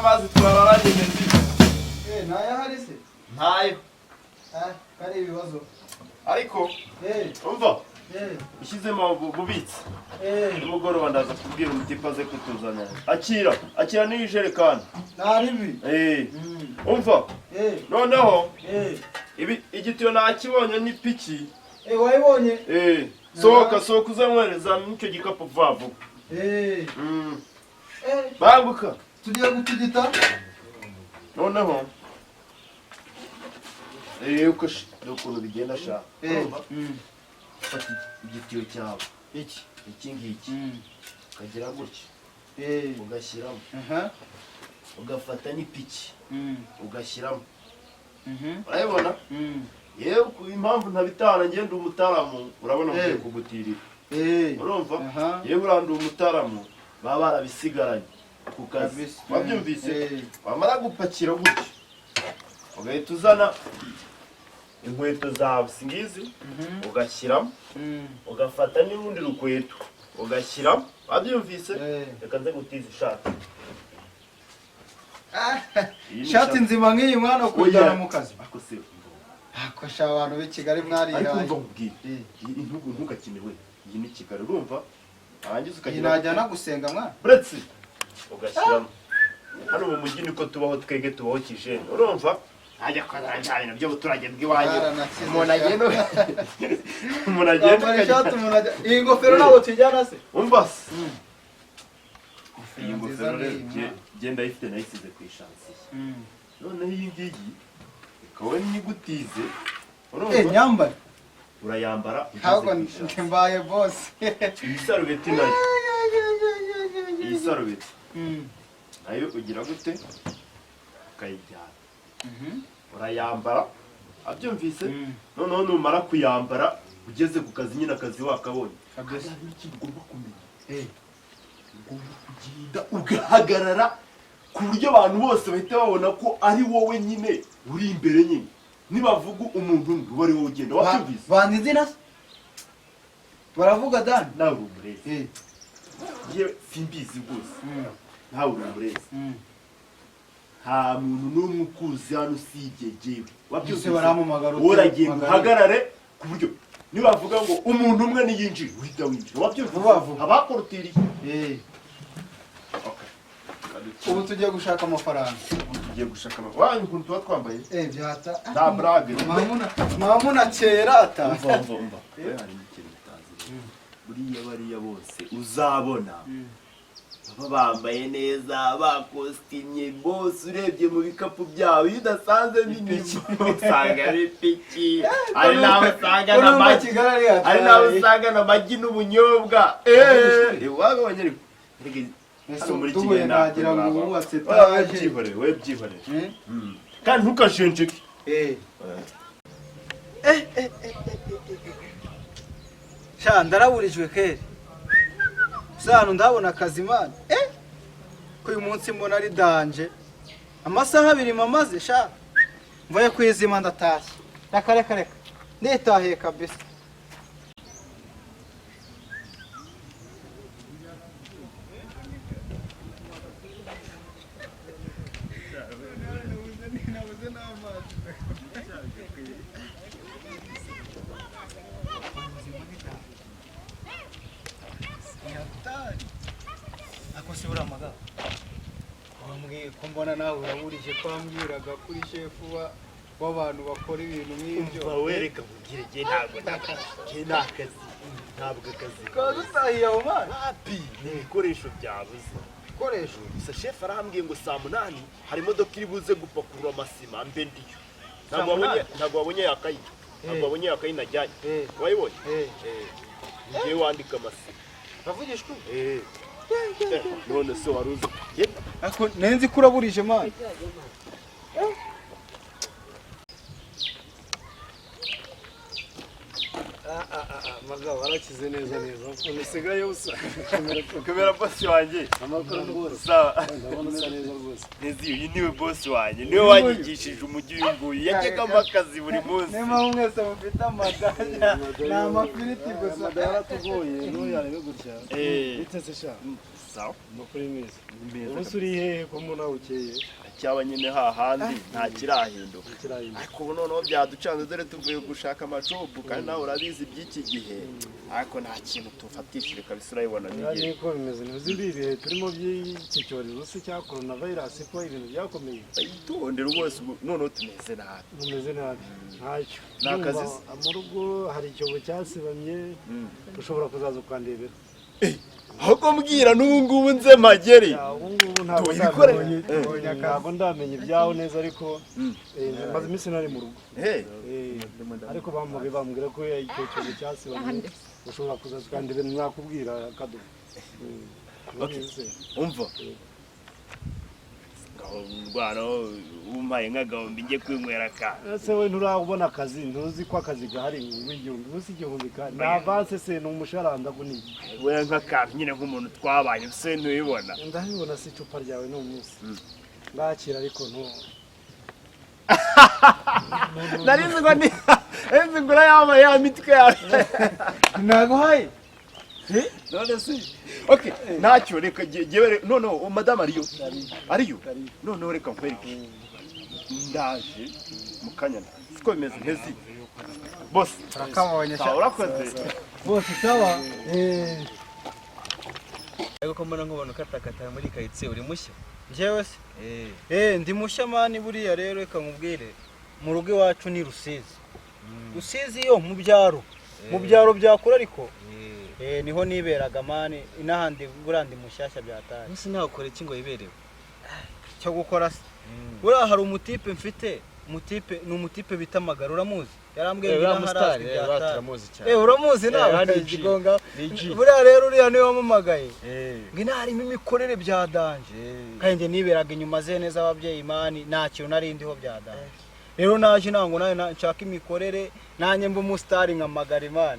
Y'amazi twararanye mezi. Eh, ntayahari se? Ntayo. Ah, kari ibibazo. Ariko umva, ushyizemo bubitse. Nimugoroba ndaza kubwira umutipe aze kutuzanira. Akira, akira n'iyi jerekani. Ntaribi. Eh, umva. Noneho ibi igitiyo nakibonye n'ipiki. Eh, wayibonye? Eh, sohoka, sohoka uze nkwereza n'icyo gikapu vuba vuba. Banguka. Tugiye gutigita. Noneho uko dore ukuntu bigenda sha. Urumva? Fata igitiyo cyawe. Iki? Iki ngiki. Ukagira gutya. Ugashyiramo. Ugafata n'ipiki. Ugashyiramo. Urabibona? Yewe, impamvu ntabitahana, ngenda umutaramu, urabona mugiye kugutirira. Urumva? Aha. Yewe, uranduye umutaramu, baba barabisigaranye ku kazi. Kabisa. Wabyumvise? Eh. Wamara gupakira gutya, ugahita uzana inkweto zawe singizi, ugashyiramo, ugafata n'urundi rukweto ugashyiramo. Wabyumvise? Eh. Reka nze ngutize ishati. Ah, Iyi ni ishati nzima nk'iyi mwana kujyana Oya. mu kazi. Ako se Ako sha, abantu b'i Kigali ariko mwarihaye. umva nkubwire. Iyi ntugu ntugakine we, iyi ni Kigali, urumva? Warangiza Iyi ukagira najyana gusenga mwana. Uretse ugashyiramo. Hano mu mujyi niko tubaho, twege tubaho kijene, urumva? Ntajya kora ibintu by'ubuturage bw'iwanyu. Baranakize Umuntu sha. agenda, umuntu agenda Wambara ukajya ishati umuntu ajya. Iyi ngofero ntabwo tuyijyana se? Umva se, iyi Nziza ngofero rero nk'iyi, mwana. genda ayifite, nayisize ku ishansiye. Noneho iyi ngiyi ikaba nyigutize, urumva? Nyambare. Urayambara ugeze Ntabwo ku ishansiye. mbaye boss. Iyi sarubeti nayo, iyi sarubeti nayo ugira gute? Ukayijyana, urayambara, abyumvise? Noneho numara kuyambara ugeze ku kazi nyine, akazi wakabonye. Kabisa. Hari n'ikintu ugomba kumenya. Ugomba kugenda ugahagarara ku buryo abantu bose bahita babona ko ari wowe nyine uri imbere nyine. Nibavuga umuntu umwe, uba ari wowe ugenda. Wabyumvise? Banza izina se? Baravuga Dani. Nawe uri umurezi. Yewe, simbizi rwose. Nawe uri umurezi. Nta muntu n'umwe ukuzi hano usibye jyewe. Ese barampamagara ute? Wowe uragenda Mpamagare. uhagarare ku buryo nibavuga ngo umuntu umwe niyinjire, uhita winjira. Wabyumvise? Vuba vuba. Abakorotiriye. Okay. Ubu tugiye gushaka amafaranga. Tugiye gushaka amafaranga. Ukuntu tuba twambaye. Eh, byata. Nta blague. Mamuna, mamuna kera ata. Umva, umva, umva. We, hari n'ikintu utazi. Buriya bariya bose uzabona baba bambaye neza, bakositimye bose, urebye mu bikapu byabo iyo udasanzemo inyuma usanga ari ipiki. Hari n'abo usanga n'amagi, Kigali ari hari n'abo usanga n'amagi n'ubunyobwa. Eee, wabonye ariko. Hano muri Duhuye Kigali nagira ngo ntabwo wubatse Oya, etaje. byihorere we, byihorere. Kandi ntukajenjeke. Sha, ndaraburijwe kera. Sano ndabona akazi mana. Eh? Ko uyu munsi mbona ari danger. Amasaha 2 mamaze sha. Mvuye kwizima ndatashye. Reka, reka, reka. Nditahiye kabisa. Ako se uramaga. Wambwiye ko mbona nawe uraburije, ko wambwiraga kuri shefu wa w'abantu bakora ibintu nk'ibyo. Umva we, reka nkubwire, jye ntabwo jye nta kazi, ntabwo akazi. Tukaba dutahiye aho mana. Wapi, ni ibikoresho byabuze. Ibikoresho. Gusa shefu arambwiye ngo saa 8 hari imodoka iri buze gupakurura amasima, mbe ndiyo. Ntabwo Saa wabonye 8? Ntabwo wabonye yakayi? Ntabwo wabonye yakayi najyanye? Wayibonye? Eh. Eh, ngiye wandika amasima. Ravugishwa. Eh. Eh, none se wari uzi? Ye, Ako nenzi ko uraburije mana. Magabo warakize neza neza, ukuntu usigaye usa. Kubera bosi wanjye. Amakuru rwose. Sawa. Ndabona usa neza rwose. Nezi, uyu niwe bosi wanjye, niwe wanyigishije umujyi. Uyu nguyu yajyagamo akazi buri munsi. Niyo mpamvu mwese mufite amadaya, ni amafiriti gusa. Amada yaratugoye, n'uyu yarebe gutya. Eh. Biteze sha. Sawa. Amakuru ni meza. Meza. Ubu se uri hehe ko mbona bukeye? Cyaba nyine hahandi nta kirahinduka. Kirahinduka. Ariko ubu noneho byaducanze, dore tuvuye gushaka amajob, kandi nawe urabizi iby'iki gihe, ariko nta kintu tufatishije kabisa, urabibona Niba n'igihe. niko bimeze, ntuzi ibi bihe turimo by'iki cyorezo se cya corona virus ko ibintu byakomeye. Itonde rwose, ubu noneho tumeze nabi. Mumeze nabi, ntacyo. Ni akazi se? Ndumva mu rugo hari icyobo cyasibamye, ushobora kuzaza ukandebera. Ahubwo mbwira n'ubu ngubu nze mageri. Ya, ubu ngubu ntabwo Tubikore. ndamenya, ntabwo ndamenya ibyaho neza, ariko maze iminsi nari mu rugo. Hey. Ariko bamubi bambwira ko icyo cyobo cyasibamye, ushobora kuzaza ukandebera, nakubwira kado. Okay. Umva, ngaho ndwara umpaye nk'agahumbi njye kwinywera akantu. Ese we nturabona akazi? Ntuzi ko akazi gahari? W'igihumbi ubusa, igihumbi kandi ni avance se, ni umushahara ndaguniye. We nk'akantu nyine nk'umuntu twabanye se, ntubibona? Ndabibona si icupa ryawe ni umunsi ndakira, ariko ntu Nari nzi ngo ni nari nzi ngo urayambaye ya mitwe yawe. Naguhaye. None se, okay, ntacyo, reka jyewe noneho madamu ariyo ariyo, noneho reka nkwereke, ndaje mu kanya, ndaje, siko bimeze ntezi bose. Turakabonye. Sawa, urakoze. Bose sawa. Ariko ko mbona nkubona ukatakata muri karitsiye, uri mushya? Njyewe se? Eh. Ndi mushya man. Buriya rero reka nkubwire, mu rugo iwacu ni Rusizi. Rusizi yo mu byaro, mu byaro bya kure, ariko niho niberaga man. Inahandi buriya ndi mushyashya byataye. Munsi nawe ukora iki ngo wiberewe? Cyo gukora se, buriya hari umutipe mfite, umutipe ni umutipe bita Magara, uramuzi? Yarambwiye ngo Uriya inaha musitari harazwi uriya byataye. Turamuzi cyane. Uramuzi nawe? Hano G. Ikigonga. Ni G. Buriya rero uriya niwe wampamagaye ngo inaha harimo imikorere bya danger, kandi njye niberaga inyuma ze neza ababyeyi man, nta kintu nari ndiho bya danger. Rero naje ntabwo nawe nshaka imikorere, nanjye mba umusitari nka Magara man.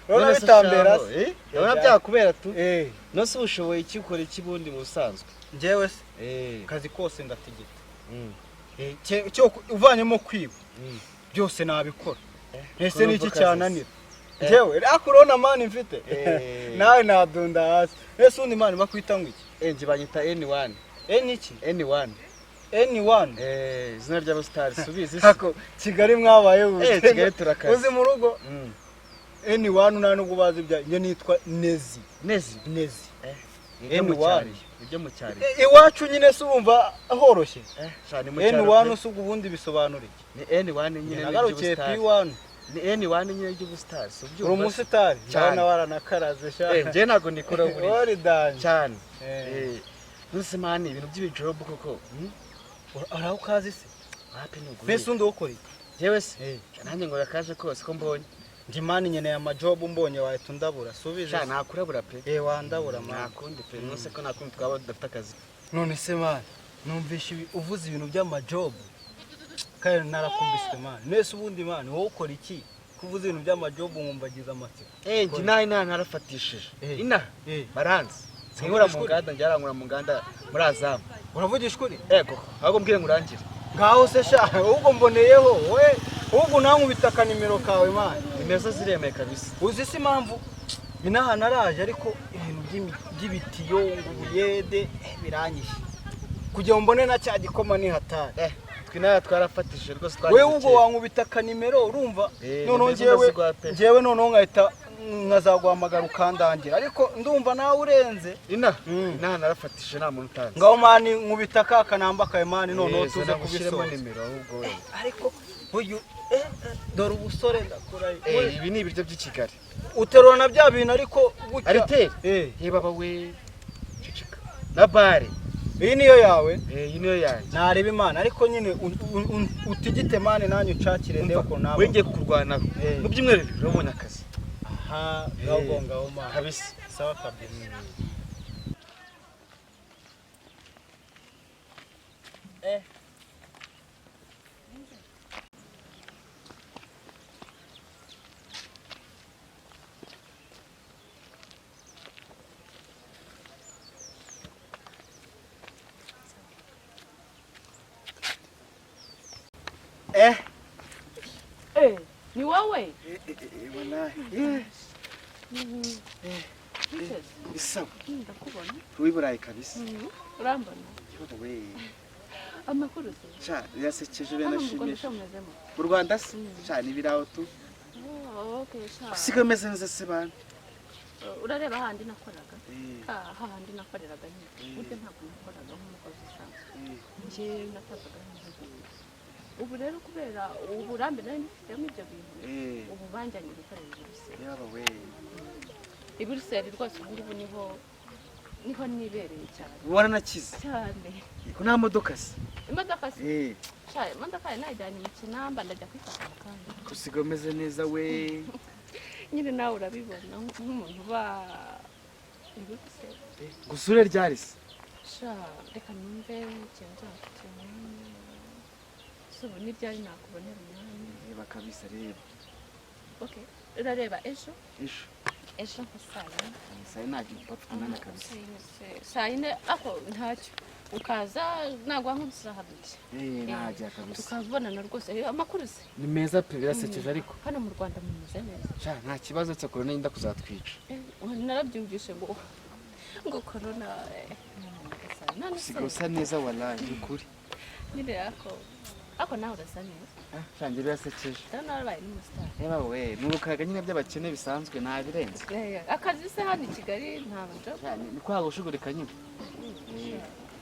Urabona None se bitambera shaho, se? Urabona byakubera tu. Eh. None se ushoboye iki, ukora iki bundi mu busanzwe? Njyewe se, akazi kose ndategeta. Cyo uvanyemo kwiba, byose nabikora. Ese Ko ni iki numva cyananira njyewe? Ariko urabona man mfite nawe nadunda hasi. Ese undi man bakwita ngo iki? Njye banyita N1. N iki? N1. N1? Izina ry'abasitari subizi se? Ako Kigali mwabaye ubu. Kigali turakaze. Uzi mu rugo N1 nta nubwo bazi ibya njye, nitwa Nezi. Nezi. Nezi. Ibyo mu N1. cyaro, ibyo mu cyaro. Iwacu nyine se urumva horoshye? Sha, ni mu cyaro N1 pe. Se ubwo ubundi bisobanura iki? Ni N1 nyine Nagarukiye ry'ubusitari. P1. Ni N1 nyine ry'ubusitari, si ubyumva Uri se? umusitari? Cyane. Ndabona waranakaraze sha. Njye ntabwo nikora buriya. Wari danger. Cyane. Nuse man, ibintu by'ibijob koko, Hari aho ukazi se? Wapi, ni uguye. Mbese undi ukora iki? Njyewe se, nanjye ngo yakaje kose ko mbonye. Njye man nkeneye amajob, mbonye wahita undabura, subize. Sha, nakurabura pe. Wandabura man. Nakundi pe, nuse ko nakundi twaba tudafite akazi. None se man, numvishe uvuze ibintu by'amajob kandi narakumbiswe man. Nese ubundi man, wowe ukora iki? Kuvuza ibintu by'amajob nkumva agize amatsiko. Njye nawe nta narafatishije. Ina baranzi. Nkura mu nganda, njye arankura mu nganda muri Azamu. Uravugisha ukuri? Ego, ahubwo mbwire ngo urangire. Ngaho se sha, ahubwo mboneyeho we, ahubwo nankubita akanimero kawe man. Nimero ziremeye kabisa. Uzi se impamvu inaha naraje? Ariko ibintu by'ibitiyo ngo ubuyede, biranyishe kugira ngo mbone na cya gikoma ni hatari. Twe nawe twarafatishije rwose, Wewe twagize ubwo kera. wankubita akanimero, urumva? Nimero Noneho njyewe ndaziguha pe. njyewe noneho nkahita nkazaguhamagara ukandangira, ariko ndumva nawe urenze. Ina inaha narafatishije, nta muntu utanzi. Ngaho man, nkubita ka kanamba kawe man, noneho tuze Zana ngushyiremo kubisoza. nimero ahubwo wenda. Ariko uyu dore ubusore ndakuraye. Ibi ni ibiryo by'i Kigali. Uterura na bya bintu ariko gutya. Ariteri. Baba we, ceceka na bare. Iyi niyo yawe? Iyi niyo yanjye. Nareba imana, ariko nyine utigite man, nanjye ucakire ndebe ukuntu naba. We ngiye kukurwanaho. Mu byumweru 2 urabonye akazi. Aha, ngaho ngaho man. Kabisa. Sawa kabisa. Ni wowe? Biteze. Isawa. Ndakubona. Uri Burayi kabisa. Urambona. We. Amakuru se? Sha, birasekeje, Hano mu Rwanda biranashimisha. se mumezemo? Mu Rwanda se? Sha, ni ibiraho tu. Oh, okay, sha. Usigaye umeze neza se bana? Urareba handi nakoraga. Eh. Ah, hahandi nakoreraga nyine. Burya ntabwo nakoraga nk'umukozi usanzwe. Njye nakoraga nk'umukozi. Ubu rero kubera uburambe nari nifitemo ibyo bintu, ubu banjyanye gukorera i Buruseli. Yaba we. I Buruseli rwose ubu ngubu niho nibereye cyane. Waranakize. Cyane. Ko nta modoka se? Imodoka se? Eh. Sha, imodoka yari nayijyanye mu Kinamba, ndajya kwifata mu kanya. Usigaye umeze neza we. Nyine nawe urabibona nk'umuntu uba i Buruseli. Gusure ryari se? Sha, reka numve ikintu nzamfitiye umwanya. Se ubu ni ryari nakubonera umwanya? Reba kabisa, reba. Okay, urareba ejo? Ejo. Ejo nka saa 4. Saa yine ntabwo mfite umwanya kabisa. Saa 4 ako ntacyo. Ukaza naguha nk'udusaha duke. Eh, nahagera kabisa. Tukabonana rwose. Amakuru se? Ni meza pe, birasekeje ariko. Hano mu Rwanda mumeze neza. Sha, nta kibazo cya corona yenda kuzatwica. Narabyumvishe ngo corona, none se Usigaye usa neza wallahi, ni ukuri. Nyine ako nawe urasa neza. Ah, sha, njye birasekeje. Ndabona warabaye n'umusitari. Reba we, ni urukaga nyine by'abakene bisanzwe, ntabirenze. Akazi se hano i Kigali ntabwo nja. Sha, ni kwa gushugurika nyine.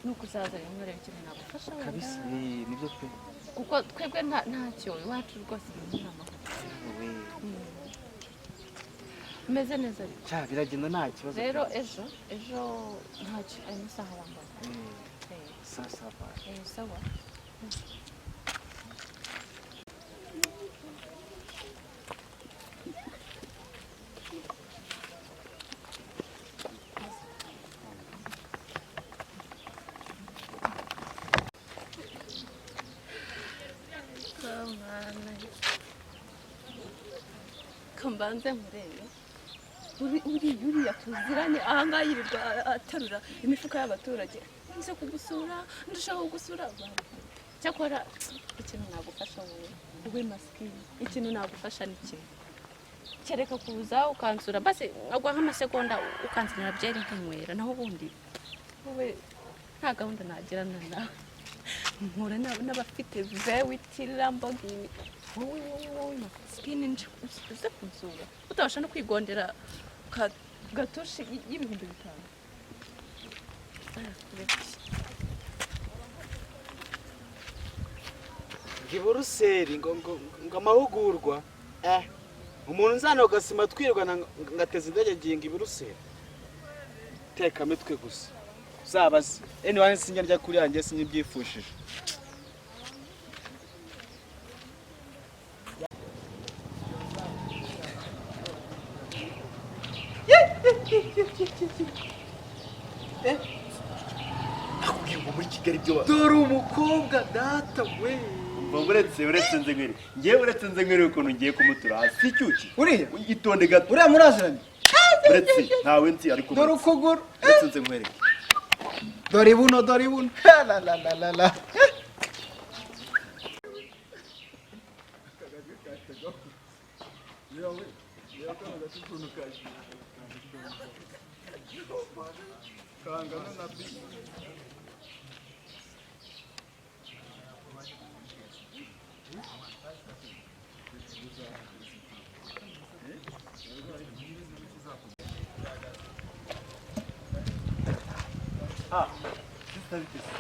Ni ukuzaza rero nkareba ikintu nagufasha wenda. Kabisa, eh, nibyo pe. Kuko twebwe ntacyo iwacu rwose ibintu ni amahoro. We. Umeze neza ariko. Sha, biragenda nta kibazo. Rero ejo ntacyo, ayo masaha wambara. Sawa sawa. Eh, sawa. Kambanze nkurebe. Uriya uriya tuziranye ahangaha yirirwa aterura imifuka y'abaturage, nze kugusura, ndashaka kugusura. Cyakora ikintu nagufasha wowe masikini, ikintu nagufasha ni kimwe, kereka kuza ukansura basi nkagwa nk'amasegonda ukanzanira byeri nkinywera, naho ubundi wowe nta gahunda nagirana nawe. Mpura n'abafite vewiti Lamborghini, wowe masikini nje uze kunsura utabasha no kwigondera gatoshi y'5,000. Ngo i Buruseli ngo amahugurwa, eh, umuntu nzana ugasima twirwana ngateza indege ngiye ngo i Buruseli, tekamitwe gusa uzabaze anyway, sinjya ndya kuri yanjye sinyibyifujije. Nakubwiye ngo muri Kigali ibyo Dore umukobwa data we. Umva, uretse nze nkwereke, ngewe uretse nze nkwereke ukuntu ngiye kumutura hasi icyuki. Uriya? Itonde gato. Uriya muraziranye? Uretse, ntawe nzi ariko Dore uretse. ukuguru. Uretse nze nkwereke. Dore ibuno, dore ibuno. La la la la la. Ah, sister, bite se?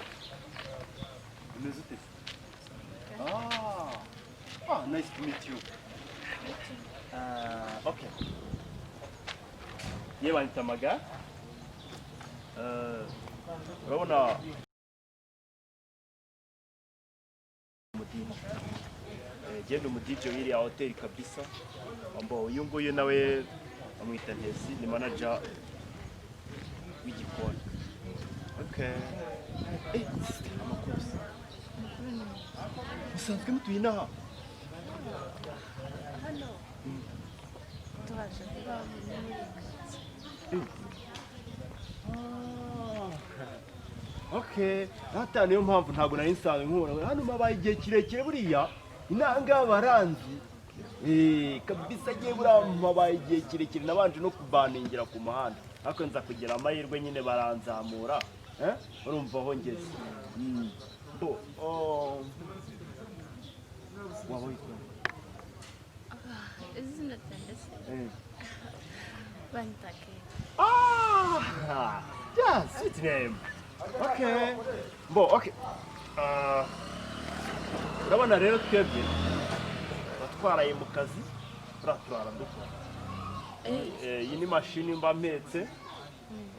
Umeze ute se? Ah, nice to meet you. Ah, okay. Yewe banyita Maga. Urabona umu DJ. Genda umu DJ w'iriya hoteli kabisa. Ambo uyu nguyu nawe bamwita Ntezi, ni manager w'igikoni. Okay. Eh, sister, amakuru se? Musanzwe mutuye inaha? Hano tubasha kuba muri Okay, hata niyo mpamvu ntabwo nari nsanzwe nkubona hano, mabaye igihe kirekire buriya inanga baranzi. Eh, kabisa agiye buriya mabaye igihe kirekire nabanje no kubaningira ku muhanda. Ariko nza kugira amahirwe nyine baranzamura, eh? Urumva aho ngeze. Bo, oh, waba witwa nde? Izina ryanjye se? Eh. Banyita Kate. Ah, yeah, sweet name. Okay. Bo, okay. Ah, urabona rero twebwe tuba twaraye mu kazi, turiya turara dukora. Iyi ni mashini mba mpetse.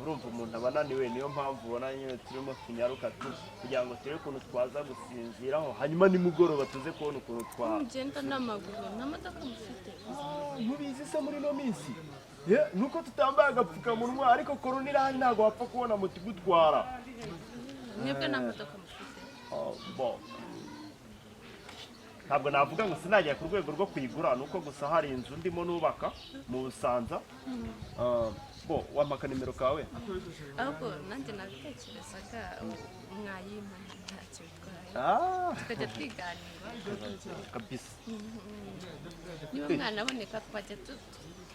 Urumva umuntu aba ananiwe, niyo mpamvu ubona nyine turimo tunyaruka tu kugira ngo turebe ukuntu twaza gusinziraho, hanyuma nimugoroba tuze kubona ukuntu twa Mugenda n'amaguru, nta modoka mufite? Ntubizi se muri ino minsi? Ye, nuko tutambaye agapfukamunwa, ariko korona irahari, ntabwo wapfa kubona moto igutwara. Mwebwe nta modoka mufite? Ah, bon. Ntabwo navuga ngo sinagera ku rwego rwo kuyigura, nuko gusa hari inzu ndimo nubaka mu Busanza. Ah, bo wampa nimero kawe? Ahubwo nanjye nabitekerezaga, mwayimpa ntacyo bitwaye, Ah, tukajya twiganira. Kabisa. Niba mwanaboneka twajya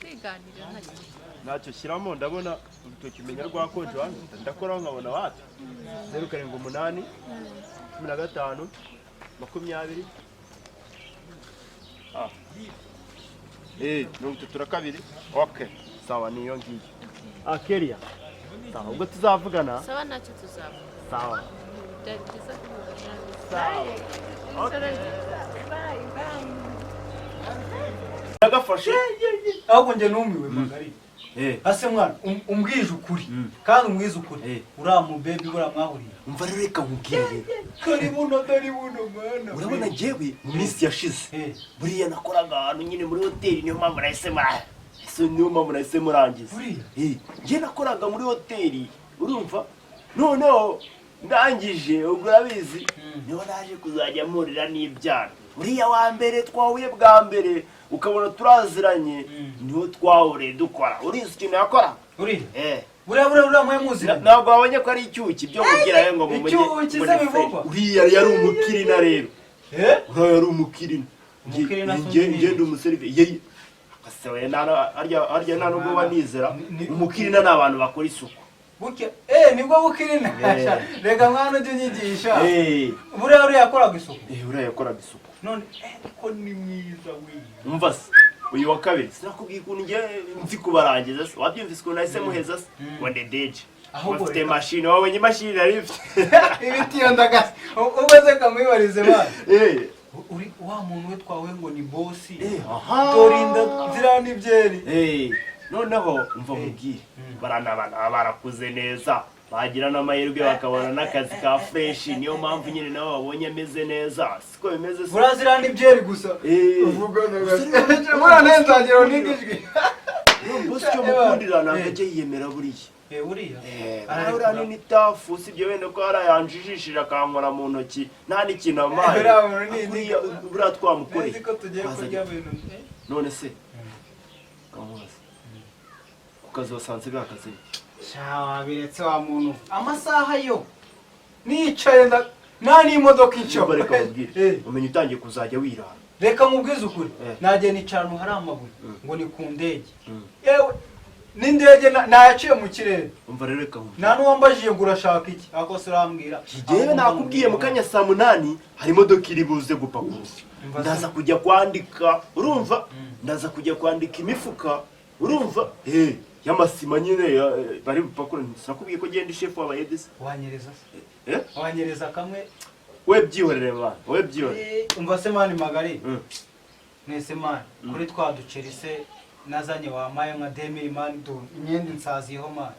twiganira ntacyo bitwaye. Ntacyo, shyiramo. Ndabona urutoki umenya rwakonje hano, ndakoraho nkabona wapi. 078 15 20 32. Okay, sawa, niyo ngiyo. Ah, Keria, sawa, ubwo tuzavugana. Sawa, ntacyo tuzavuga. Sawa. Byari byiza kuvugana. Sawa. Ijoro ryiza, bye bye. Ndagafashe. Ahubwo njye numiwe, Magari. Ase mwana, umbwije ukuri kandi umbwize ukuri, uriya mu baby buriya mwahuriye? Umva rero, reka nkubwire rero. Dore buno, dore buno mwana. Urabona njyewe mu minsi yashize, buriya nakoraga ahantu nyine muri hoteli, niyo mpamvu nahise ese niyo mpamvu nahise murangiza. Buriya? Njye nakoraga muri hoteli, urumva, noneho ndangije, ubwo urabizi, niho naje kuzajya mpurira n'ibyana. Uriya wa mbere twahuye bwa mbere ukabona turaziranye, niho twahuriye dukora. Urizi ikintu yakora? Uriya? Eh. Buriya uriya mwe muziranye? Ntabwo wabonye ko ari icyuki byo mubwira ngo mu mujyi? Icyuki Ngo se ni bivugwa? fresh. Uriya yari umukirina rero. Uriya yari umukirina. Umukirina se Nge undi ni nge ndi umuserive ye akasewe harya nta nubwo banizera. Umukirina ni abantu bakora isuku. Buke nibwo bukirina. Reka mwana, ujye unyigisha. Buriya uriya yakoraga isuku? Eh, uriya yakoraga isuku. None ko ni mwiza we? Umva se, uyu wa kabiri sinakubwiye ukuntu nge nzi kubarangiza se? Wabyumvise ukuntu nahise muheza se? Ngo ni deje. Ahubwo bafite reka. Mashini, wabonye imashini nari mfite? Ibiti iyo ndagase ubwo se kamwibarize mwana. Uri wa muntu we twawe ngo ni boss? Aha. Dore inda ziriya ni byeri. Noneho umva nkubwire, baranabana barakuze neza, bagira n'amahirwe bakabona n'akazi ka fresh, niyo mpamvu nyine nabo babonye ameze neza, siko bimeze se? Buriya ziriya ni byeri gusa. Uvuga buriya nawe nzagira niga ijwi. Boss, icyo mukundira ntabwo ajya yiyemera buriya. Buriya Buriya ni tough, usibye wenda ko yarayanjijishije akankora mu ntoki nta n'ikintu ampaye. Buriya muntu ni Buriya buriya twamukoreye. Nzi ko tugiye kurya ibintu. None se kamubaza, ku kazi wasanze bihagaze bite? Sha, biretse wa muntu, amasaha yo nicaye nda nta n'imodoka icyo. Niba reka mubwire, umenya utangiye kuzajya wirara. Reka nkubwize ukuri. Nagiye nicara ahantu hari amabuye ngo ni ku ndege. Yewe, n'indege nayaciye mu kirere. Umva rero, reka nkubwire. Nta n'uwambajije ngo urashaka iki, ariko se urambwira. Njyewe nakubwiye mu kanya saa 8 hari imodoka iri buze gupakurura. Umva se. Ndaza kujya kwandika, urumva, ndaza kujya kwandika imifuka, urumva, y'amasima nyine bari bupakure. Sinakubwiye ko genda ishefu w'abayedesi? Wanyereza se? Eh? Wanyereza kamwe? We byihorere bana, we byihorere. Umva se man Magari. Mwese man, kuri twa duceri se nazanye wampaye nka 2000 man, du imyenda insaziyeho man.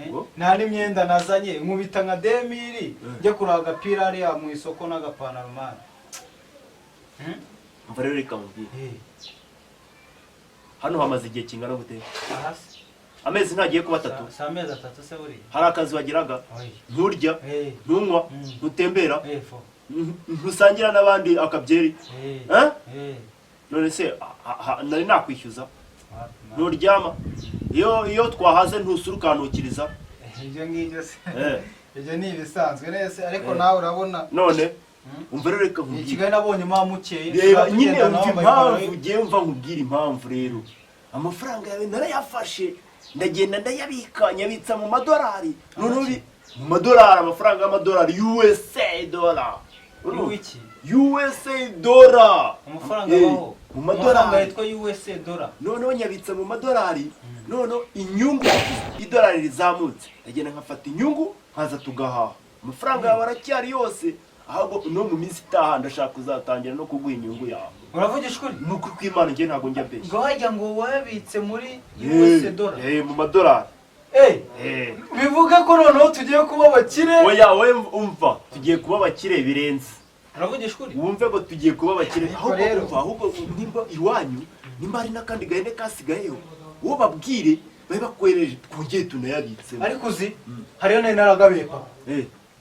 Ngo? Nta n'imyenda nazanye, nkubita nka 2000 njye kureba agapira hariya mu isoko n'agapantaro man. Umva rero, reka nkubwire. Hano hamaze igihe kingana gute? Aha se? Amezi ntagiye kuba 3? Si amezi 3 se buriya? Hari akazi wagiraga? Oya. Nturya, ntunywa, ntutembera, Fo. ntusangira n'abandi akabyeri. Eh? Eh. None se nari nakwishyuza? Wapi, man. Nturyama, iyo twahaze ntusura ukantukiriza. Ibyo ngibyo se? Ibyo ni ibisanzwe nese, ariko nawe urabona. None umva rero, reka Ni nkubwire. Kigali nabonye mukeye. Reba nyine, tugenda umva nawe wambaye impamvu ipantaro ugiye, mva nkubwire impamvu rero. Amafaranga yawe narayafashe. Ndagenda ndayabika, nyabitsa mu madolari. Noneho mu madolari, amafaranga y'amadolari, USA dollar. Urumva? Iki? USA dollar. Amafaranga abaho? Mu Amafaranga madolari. yitwa USA dollar? Noneho nyabitsa mu madolari, noneho inyungu, idolari rizamutse, ndagenda nkafata inyungu, nkaza tugahaha. Amafaranga yawe aracyari yose. Ahubwo no mu minsi itaha ndashaka kuzatangira no kuguha inyungu yawe. Uravugisha ukuri? Ni ukuri kw'Imana, njye ntabwo njya mbeshya. Ngo hajya ngo wayabitse muri USA dollar? Eh, mu madolari. Eh, Eh. bivuga ko noneho tugiye kuba abakire. Oya, wowe umva, tugiye kuba abakire birenze. Uravugisha ukuri? Wumve ngo tugiye kuba abakire. Ahubwo Rero. umva, ahubwo nimba iwanyu nimba hari n'akandi gahene kasigayeyo, wowe babwire babe bakohereje, twongere tunayabitsemo. Ariko uzi, hariyo nari naragabiye papa.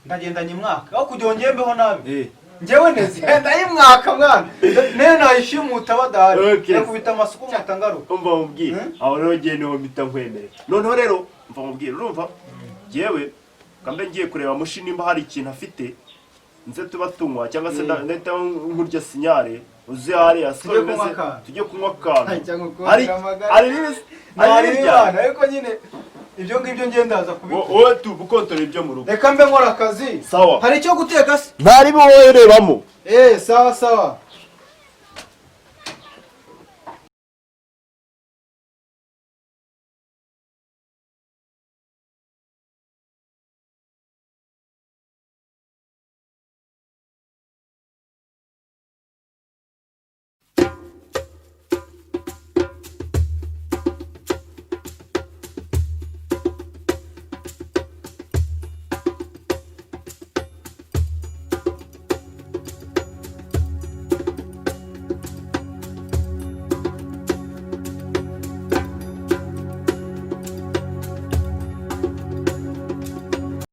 Ndagendanye imwaka aho kugira ngo ngembeho nabi. Njyewe neze ndayimwaka mwana, nayo nayishimuta badahari. Yakubita amasuku nkahita ngaruka. Umva mubwire. Aho rero ngiye niho mpita nkwemerera. Noneho rero umva mubwire, urumva njyewe kambe ngiye kureba mushi nimba hari ikintu afite, nze tuba tunywa, cyangwa se ndahita nkurya sinyare uze hariya siko Tujye kunywa bimeze. akantu. Tujye kunywa akantu. Cyangwa kunywa Hari amagara. hari n'ibisi hari Ntari n'ibirya. imana, ariko nyine ibyo ngibyo ngenda ndaza kubikora. Wowe tubukontorora ibyo mu rugo. Reka mbe nkora akazi. Sawa. Hari icyo guteka se? Ntari wowe rebamo. Eh, sawa sawa.